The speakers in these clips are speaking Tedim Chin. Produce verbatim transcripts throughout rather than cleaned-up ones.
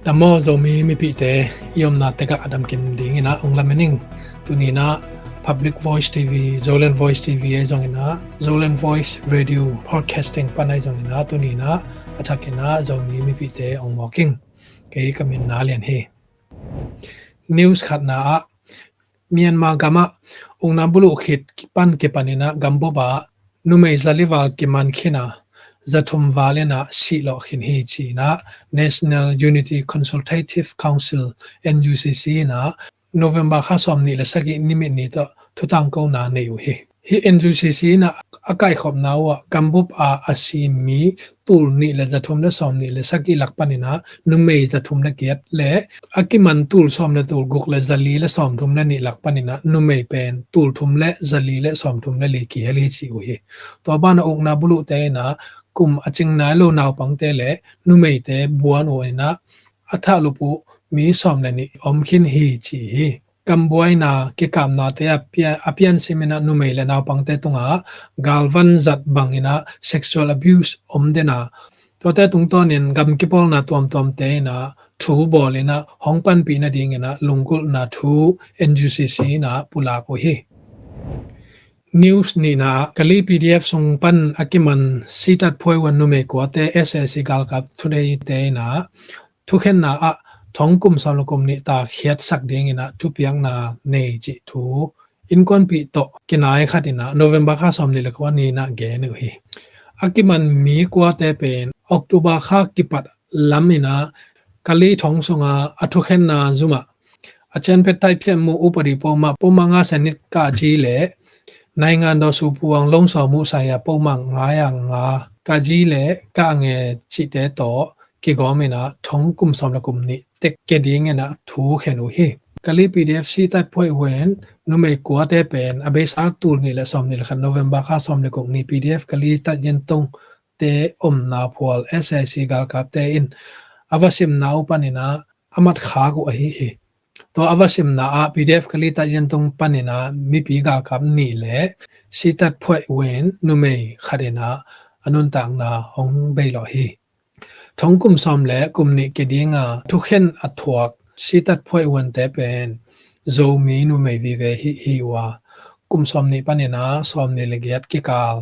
Dam maw Zomi mipihte, i omna tekah a damkim dingin ah ong lamen ing. Tuni in ah Public Voice T V, Zoland Voice T V ahi zongin ah, Zoland Voice Radio Broadcasting pan ahi zongin ah, tuni in ah a thakin ah Zomi mipihte ong mawk ing. Kei ka min Na Lian hi. News khatna ah, Myanmar gamah ukna buluh khit pan kipanin ah gambup ah numei zali val kiman khin a, zathum val in ah sihlawh khin hi ci-in ah National Unity Consultative Council, N U C C in ah November kha sawmnih le sagih ni mit ni tawh thutangkona nei uh hi. Hih N U C C in ah a kaikhopna uh ah gambup ah a si mi tul nih le zathum le sawmnih le sagih lak panin ah numei zathum le giat le a kiman tul sawm le tul guk le zali le sawmthum le nih lak panin ah numei pen tul thum le zali le sawmthum le li kihel hi ci uh hi. Tua banah ukna buluhte in ah kum a cing nai lo naupangte le numeite buan uh in ah a thahlup uh mi sawm le nih om khin hi ci hi. Gambuaina kikapnate a pia-, a piansim in ah numei le naupangte tungah galvan zat bangin ah sexual abuse om den a, tuate tungtawnin gam kipawlna tuamtuamte in ah thu bawl in ah hong panpih nadingin ah lunggulhna thu N U C C in ah pulak uh hi. News nihna ah, Kali P D F sung pan a kiman Sitat Phoiwon numei kuate S A C galkap thuneite in ah thukhenna ah thong kum sawm le kum nih ta khiatsak dingin ah thupiakna nei cih thu innkuanpih tawh kinai khat in ah November kha sawmnih le kua ni in ah gen uh hi. A kiman mi kuate pen October kha kipat lam in ah Kali thong sunga a thukhenna zumah a cianphet taiphiatmu upadi poma, poma nga sanit kaji le naingan daw supuang longsawmu saya poma nga ya nga kaji le ka nge cihte tawh kigawm in ah thong kum sawm le kum nih tek kia dingin ah thu khen uh hi. Kali P D F Sitat Phoiwon numei kuate pen a beisa tul nih le sawmnih le khat November kha sawm le guk ni P D F Kali Tat Yentungte omna phual S A C galkapte in a va simna uh panin ah a matkhak uh ahi hi. Tua a va simna ah P D F Kali Tat Yentung panin ah mipi galkap nih le Sitat Phoiwon numei khat in ah a nuntakna hong beilawh hi. Thong kum sawm le kum nih kia dinga thukhen a thuak Sitat Phoiwonte pen Zomi numei vive hi, hi uh a, kum sawmnih panin ah sawmnih le giat kikal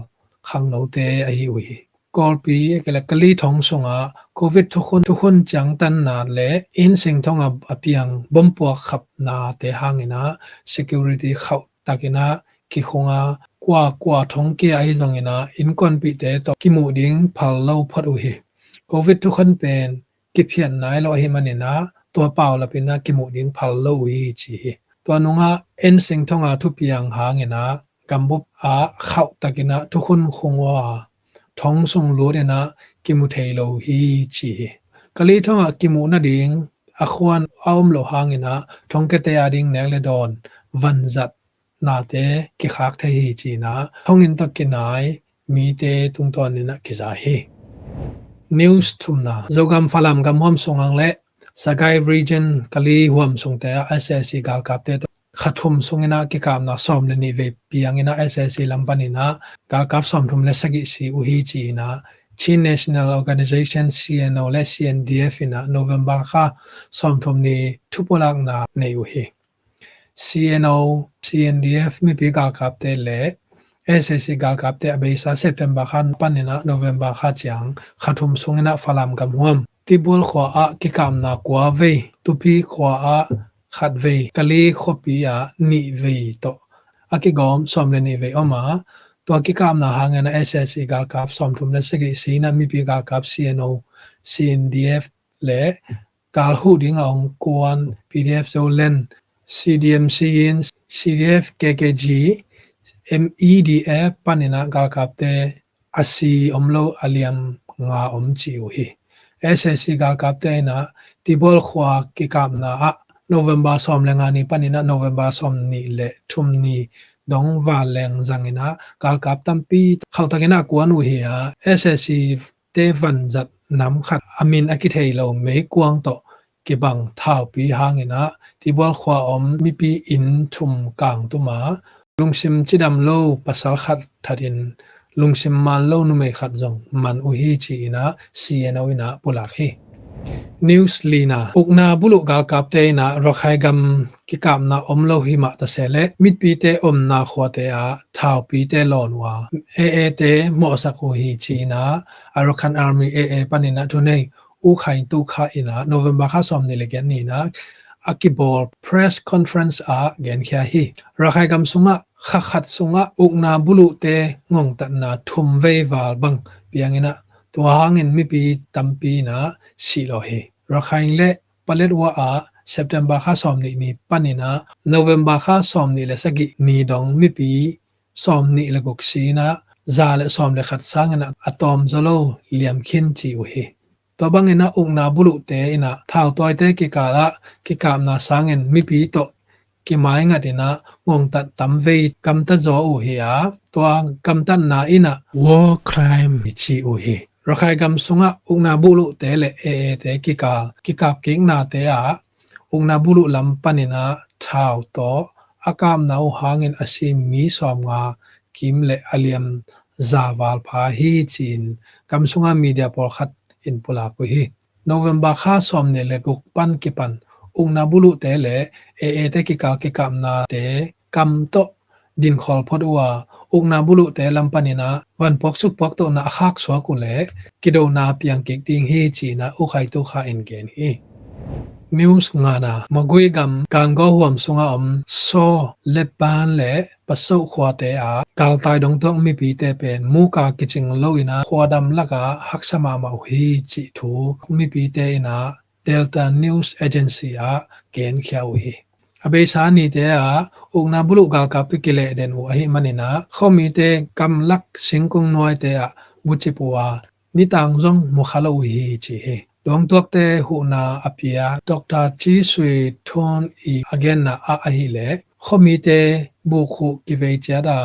khangnote ahi uh hi. Kawlpi a kile Kali thong sungah Covid thukhun, thukhun ciangtanna le innseng thongah a piang bompuak khapnate hangin ah security khauhtakin ah kikhung a, kua kua thong kia ahi zongin ah innkuanpihte tawh kimuh ding phal lo phot uh hi. Covid thukhun pen kiphiat nai lo ahi manin ah tua paulapin ah kimuh ding phal lo uh hi ci hi. Tua nungah innseng thonga thupiang hangin ah gambup ah khauhtakin ah thukhun khung uh a, thong sung lutin ah kimu thei lo uh hi ci hi. Kali thongah kimuh nading a khuan a om loh hangin ah thongkiate a ding nek le dawn vanzat nate kikhak thei hi ci-in ah thonginn tawh kinai mite tungtawnin ah kiza hi. News thumna, Zogam Falam gamhuam sungah le Sagaing Region Kali huam sungte ah S A C galkapte tawh kha thum sungin ah kikapna sawm le nih vei piangin ah S A C lam panin ah galkap sawmthum le sagih si uh hi ci-in ah Chin National Organization, C N O le C N D F in ah November kha sawmthum ni thupulakna nei uh hi. C N O, C N D F mipi galkapte le S A C galkapte a beisa September kha panin ah November kha ciang kha thum sungin ah Falam gamhuam Tibual khua ah kikapna kua vei, Tupi khua ah khat vei, Kali khuapi ah nih vei tawh a kigawm sawm le nih vei om a, tua kikapna hangin ah S A C galkap sawmthum le sagih si in ah mipi galkap C N O, C N D F le kal huh ding a hong kuan P D F Zoland, C D M C in, C D F K K G, M E D F panin ah galkapte a si om lo a liam nga om ci uh hi. S A C galkapte in ah Tibual khua kikapna ah November sawm le nga ni panin ah November sawm nih le thum ni dong vanleng zangin ah galkap tampi khauhtakin ah kuan uh hi a, S A C te vanzat nam khat a min a kithei lo meikuang tawh kibang thaupi hangin ah Tibual khua om mipi inn thum kangtum a lungsim cidam lo pasal khat thatin lungsim man lo numei khat zong man uh hi ci-in ah C N O in ah pulak hi. News lina, ukna buluh galkapte in ah Rakhine gam kikapna om lo hi mah ta se leh, mipite omna khuate ah thaupite lawn uh a, A A te mawhsak uh hi ci-in ah Arakan Army, A A panin ah thunei U Khaing Tu Kha in ah November kha sawmnih le giat ni-in ah a kibawl press conference ah genkhia hi. Rakhine gam sungah kha khat sungah ukna buluhte ngongtatna thum vei val bang piang in ah, tua hangin mipi tampi in ah sih lawh hi. Rakhine le Paletwa ah September kha sawmnih ni panin ah November kha sawmnih le sagih ni dong mipi sawmnih le guk si in ah, za le sawm le khat sangin ah a tawm zaw lo liam khin ci uh hi. Tua bangin ah ukna buluhte in ah thautawite kikal ah kikapna sangin mipi tawh kimaingat in ah ngongtat tamvei gamtat zaw uh hi a, tua gamtatna in ah war crime ci uh hi. Rakhine gam sungah ukna buluhte le A A te kikal kikap kiknate ah ukna buluh lam panin ah thau tawh a kapna uh hangin a si mi sawmnga kim le a liam za val pha hi ci-in gam sunga media pawlkhat in pulak uh hi. November kha sawmnih le guk pan kipan ukna buluhte le A A te kikal kikapnate kam tawh dinkhol phot uh a, ukna buluhte lam panin ah vanpuak sukpuak tawhna a khaksuak uh leh kidona piang kik ding hi ci-in ah U Khaing Tu Kha in gen hi. News ngana, Magway gam Kangaw huam sunga om Saw, Lepban le Pasoh khuate ah galtai dongtuak mipite pen muka kicing lo in ah khuadam lakah haksa mahmah uh hi cih thu mipite in ah Delta News Agency ah genkhia uh hi. A beisa nite ah ukna buluh galkapte kilehden uh ahih manin ah khuamite gamlak singkung nuaite ah bucip uh a, nitang zong mukha lo uh hi ci hi. Dongtuakte huhna a pia Doctor Chi Sui Thun i a genna ah ahih leh khuamite bukhuh kivei ciat a,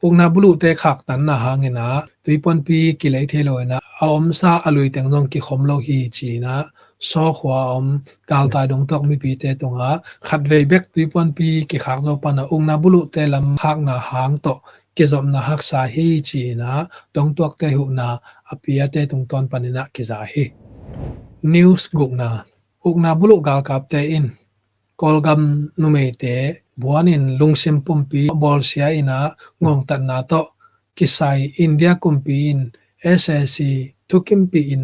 ukna buluhte khaktanna hangin ah tuipuanpi kilei thei lo in ah a omsa a luiteng zong kikhom lo hi ci-in ah Saw khua a om galtai dongtuak mipite tungah khatvei bek tuipuanpi kikhak zo pan ah ukna buluhte lam khakna hang tawh kizopna haksa hi ci-in ah dongtuakte huhna a piate tungtawn panin ah kiza hi. News gukna, ukna buluh galkapte in Kawlgam numeite buanin lungsim pumpi bawlsia in ah ngongtatna tawh kisai India kumpi in S A C thukimpih in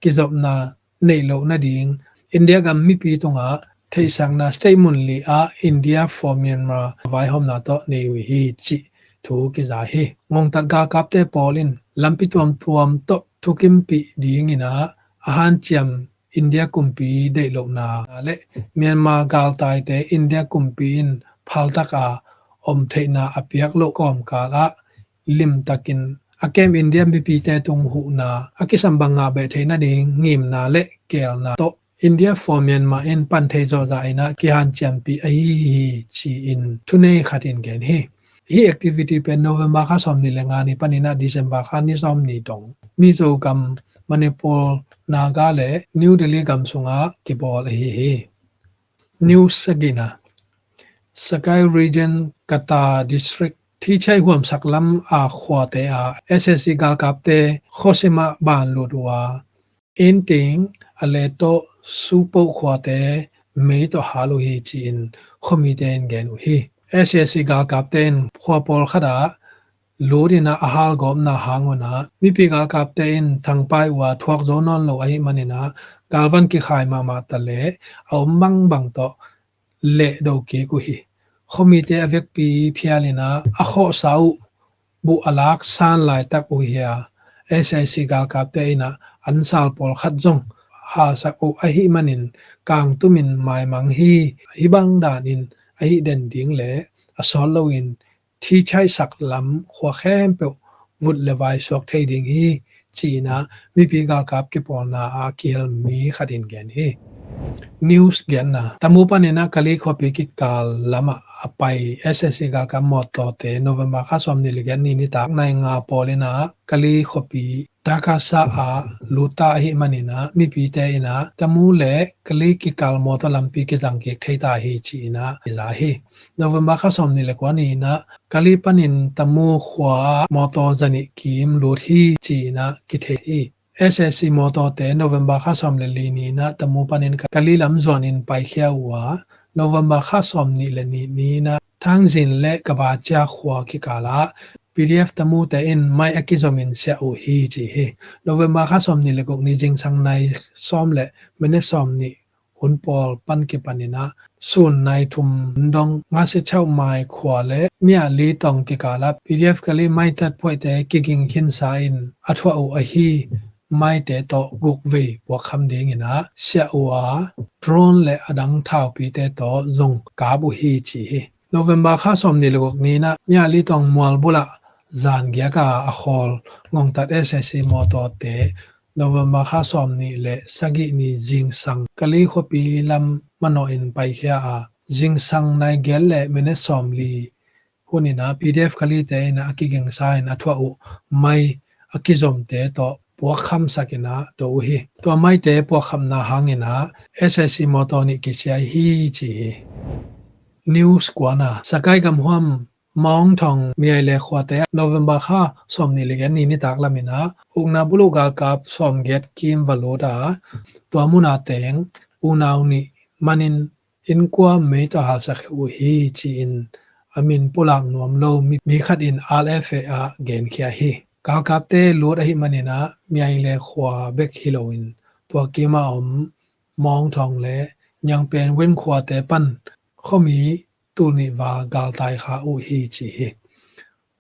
kizopna neih loh nading India gam mipi tungah theihsakna statement li ah India for Myanmar vaihawmna tawh nei uh hi cih thu kiza hi. Ngongtat galkapte pawl in lampi tuamtuam tawh thukimpih dingin ah a hanciam India kumpi deih lohna le Myanmar galtaite India kumpi in phaltak a om theihna a piak loh kawmkal ah limtakin a kem India mipite tung huhna a kisam bang ngah beh theih nading ngimna le keelna tawh India for Myanmar in pan thei zawhzah in ah kihanciampih ahi hi ci-in thunei khat in gen hi. Hih activity pen November kha sawmnih le nga ni panin ah December kha ni sawmnih dong Mizo gam, Manipur, Naga le New Delhi gam sungah kibawl ahi hi. News sagihna, Sagaing Region, Kata District, Thichai huamsak lam a khuate ah S A C galkapte khuasim ah ban lut uh a, Inting, Aleto, Supoh khuate mei tawh hal uh hi ci-in khuamite in gen uh hi. S A C galkapte in khua pawlkhat ah lut in ah a halgawpna hang un ah mipi galkapte in thangpai uh a thuak zo nawn lo ahih manin ah galvan kikhai mahmah ta leh a om bangbang tawh lehdo kik uh hi. Khuamite a vekpi phial in ah a khawhsa uh buh a lak san laitak uh hi a, S A C galkapte in ah ansal pawlkhat zong halsak uh ahih manin kangtum in maimang hi. Hih bang danin ahi den ding le a sawt loin Thichai sak lam khua khempeuh vut le vai suak thei ding hi ci-in ah mipi galkap kipawlna a kihel mi khat in gen hi. News giatna, Tamu panin ah Kali khuapi kikal lamah a pai S A C galkap mawtawte November kha sawmnih le giat ni nitak nai nga pawl in ah Kali khuapi Dakasa ah lut ta ahih manin ah mipite in ah Tamu le Kali kikal mawtaw lampi kizang kik thei ta hi ci-in ah kiza hi. November kha sawmnih le kua ni in ah Kali panin Tamu khua ah mawtaw zanih kim lut hi ci-in ah kithei hi. S A C mawtawte November kha sawm le li ni-in ah Tamu panin Kalay lam zuanin paikhia uh a, November kha sawm nih le nih ni-in ah Thangzin le Kabacha khua kikalah P D F Tamute in mai a kizomin siah uh hi ci hi. November kha sawm nih le guk ni zingsang nai sawm le minit sawm nih hun pawl pan kipanin ah sun nai thum hun dong Ngasichauh Mai khua le Myahlitawng kikalah P D F Kalay maitat phoihte kiging khinsa in a thuah uh ahi maite tawh guk vei puakkham dingin ah siah uh a, drone le a dang thaupite tawh zong kap uh hi ci hi. November kha sawm nih le guk ni-in ah Myahlitawng mual bulah zan giaka a khawl ngongtat S A C mawtawte November kha sawm nih le sagih ni zingsang Kalay khuapi lam manawhin paikhia a, zingsang nai giat le minit sawm li hunin ah P D F Kalayte in ah a kigingsa in a thuah uh mai a kizomte tawh puakkhamsakin ah do uh hi. Tua maite puakkhamna hangin ah S A C mawtaw nih kisia hi ci hi. News kuana, Sagaing gamhuam Mawngthawng Myaile khuate ah November kha sawm nih le giat ni nitak lamin ah ukna buluh galkap sawm giat kim va lut a, tua muna teng unau nih manin innkua mei tawh halsak uh hi ci-in a min pulak nuam lo mi, mi khat in R F A ah genkhia hi. Galkapte lut ahih manin ah Myaile khua bek hi loin tua kim a om Mawngthawng le Nyangpen Win khuate pan khuami tul nih val galtai kha uh hi ci hi.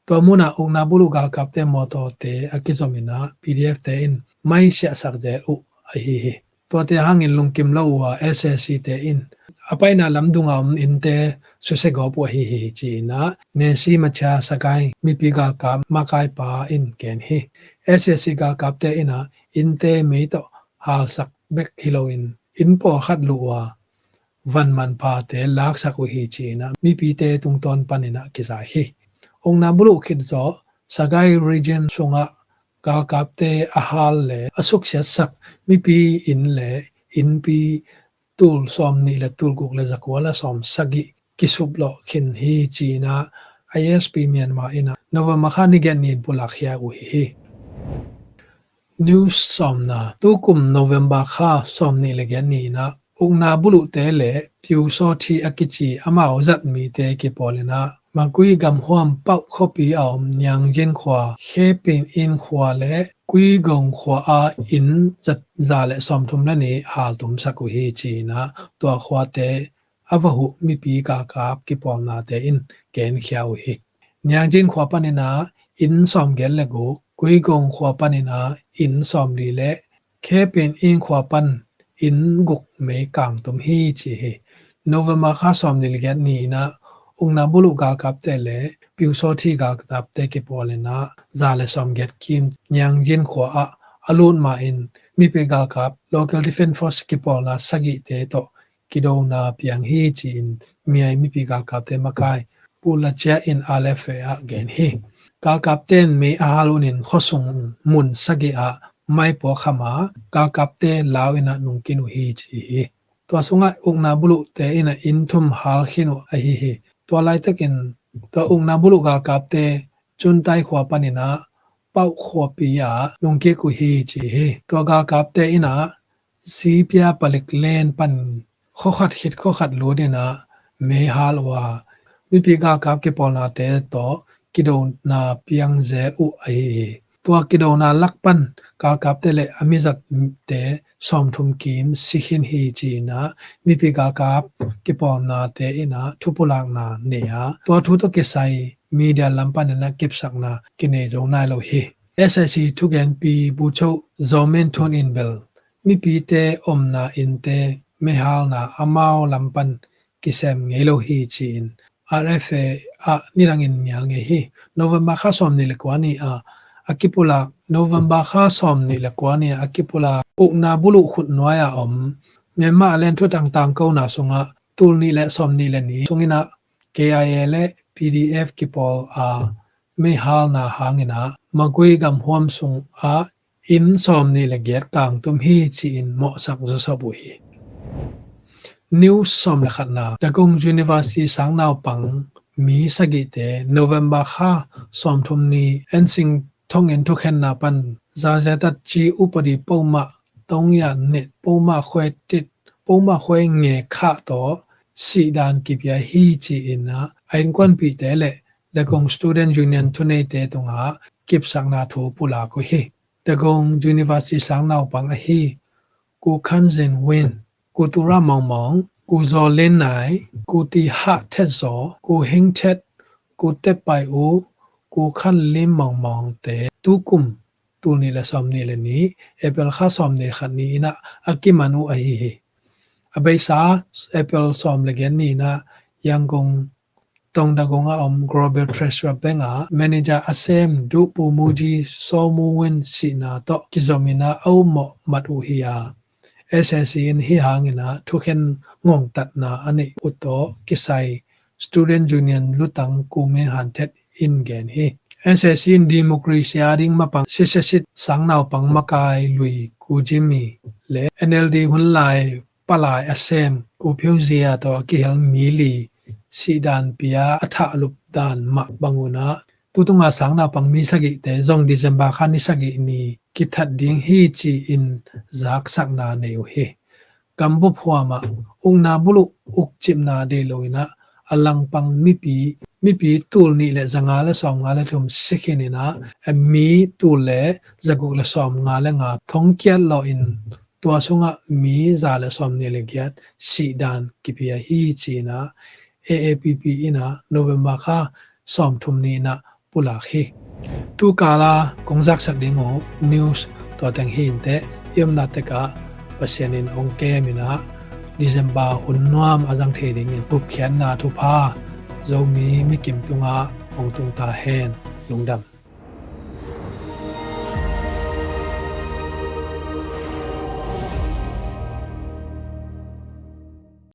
Tua munah ukna buluh galkapte mawtawte a kizomin ah P D F te in mai siahsak zel uh ahi hi. Tuate hangin lungkim lo uh a S A C te in a paina lamdunga om innte susia gawp uh ahi hi ci-in ah Nancy Machia Sagaing mipi galkap makaipa in gen hi. S A C galkapte in ah innte mei tawh halsak bek hi loin inn pawlkhat luh uh a van manphate laksak uh hi ci-in ah mipite tungtawn panin ah kizai hi. Ukna buluh khit zawh Sagaing Region sungah galkapte a hal le a suksiatsak mipi inn le innpi tul sawm nih le tul guk le za kua le sawm sagih kisuplawh khin hi ci-in ah I S P Myanmar in ah November kha ni giat ni-in pulakkhia uh hi hi. News sawmna, tukum November kha sawm nih le giat ni-in ah ukna buluhte le Pyu Saw Htee a kici amau zat mite kipawlin ah Magway gamhuam Pauk khuapi a om Nyaungyin khua, Khe Pin In khua le Gui Gong khua ah inn za le sawmthum le nih haltumsak uh hi ci-in ah tua khuate a va huh mipi galkap kipawlnate in genkhia uh hi. Nyaungyin khua panin ah inn sawm giat le guk, Gui Gong khua panin ah inn sawm li le Khe Pin In khua pan inn guk mei kangtum hi ci hi. November kha sawm nih le giat ni-in ah ukna buluh galkapte le Pyu Saw Htee galkapte kipawlin ah za le sawm giat kim Nyaungyin khua ah a lut ma-in mipi galkap Local Defense Force kipawlna sagihte tawh kidona piang hi ci-in Myaing mipi galkapte makai Pu La Chia in R F A ah gen hi. Galkapte in mei a hal unin khuasung mun sagih ah mai puakham a galkapte lau in ah nungkin uh hi ci hi. Tua sungah ukna buluhte in ah inn thum hal khin uh ahi hi. Tua laitakin tua ukna buluh galkapte Cuntai khua panin ah Pauk khuapi ah nungkik uh hi ci hi. Tua galkapte in ah Sipia palik len pan khuakhat khit khuakhat lutin ah mei hal uh a mipi galkap kipawlnate tawh kidona piang zel uh ahi hi. Tua kidona lak pan galkapte le a mizatte sawmthum kim si khin hi ci-in ah mipi galkap kipawlnate in ah thupulakna nei a tua thu tawh kisai media lam panin ah kipsakna kinei zo nai lo hi. S A C thugenpi Bucho Zomin Thun in bel mipite omna innte meihalna amau lam pan kisem ngei lo hi ci-in R F A ah nidangin nial ngei hi. November kha sawm nih le kua ni a a kipulak November kha sawm nih le kua ni a a kipulak ukna buluh khut nuai a om Myanmar a len thutang tangkona sungah tul nih le sawm nih le nih sungin ah K I A le P D F kipawl a meihalna hangin ah Magway gamhuam sungah inn sawm nih le giat kangtum hi ci-in mawhsak zawsop uh hi. News sawm le khatna, Dagon University sang naupang mi sagihte November kha sawmthum ni Ensign thonginn thukhenna pan Zazetat ci upadi poma tongya net poma khoi tit poma khoi nge khah tawh sihdan kipia hi ci-in ah a innkuanpihte le Dagong Student Union thuneite tungah kipsakna thu pulak uh hi. Dagong University sangnaupang ahi Ku Khan Zin Win, Ku Tura Mawngmawng, Ku Zaw Lin Nai, Ku Ti Hah Thet Zaw, Ku Hing Thet, Ku Tep Pai U, Ku Khan Lim Mawngmawngte tukum tul nih le sawm nih le nih April kha sawm nih khat ni-in ah a kiman uh ahi hi. A beisa April sawm le giat ni-in ah Yangon Tongdagong a om Global Treasurer Bank ah manager a sem duhpu Muji Sawmu Win sihna tawh kizomin ah a ummawh mat uh hi a, S A C in hih hangin ah thukhen ngongtatna a neih uh tawh kisai Student Union lutang Ku Min Han Thet in gen hi. S A C in democracy a ding mapang sisesit sangnaupang makai lui Ku Jimmy le N L D hunlai palai a sem Ku Phyo Zia tawh a kihel mi li sihdan pia a thahlup dan mah bangun ah tutunga sangnaupang mi sagihte zong December kha ni sagih ni kithat ding hi ci-in zaksakna nei uh hi. Gambup huamah ukna buluh ukcipna deih loin ah a langpang mipi mipi tul nih le zanga le sawmnga le thum sikhin in ah mi tul le zaguk le sawmnga le nga thongkiat lawhin tua sungah mi za le sawm nih le giat sihdan kipia hi ci-in ah A A P P in ah November kha sawmthum ni-in ah pulak hi. Tukala kong zaksak ding uh news tua teng hi inteh, i omna tekah Pasian in hong kem in ah December hun nuam a zang thei dingin gupkhiatna thupha Zomi mikim tungah hong tung ta hen. Lungdam.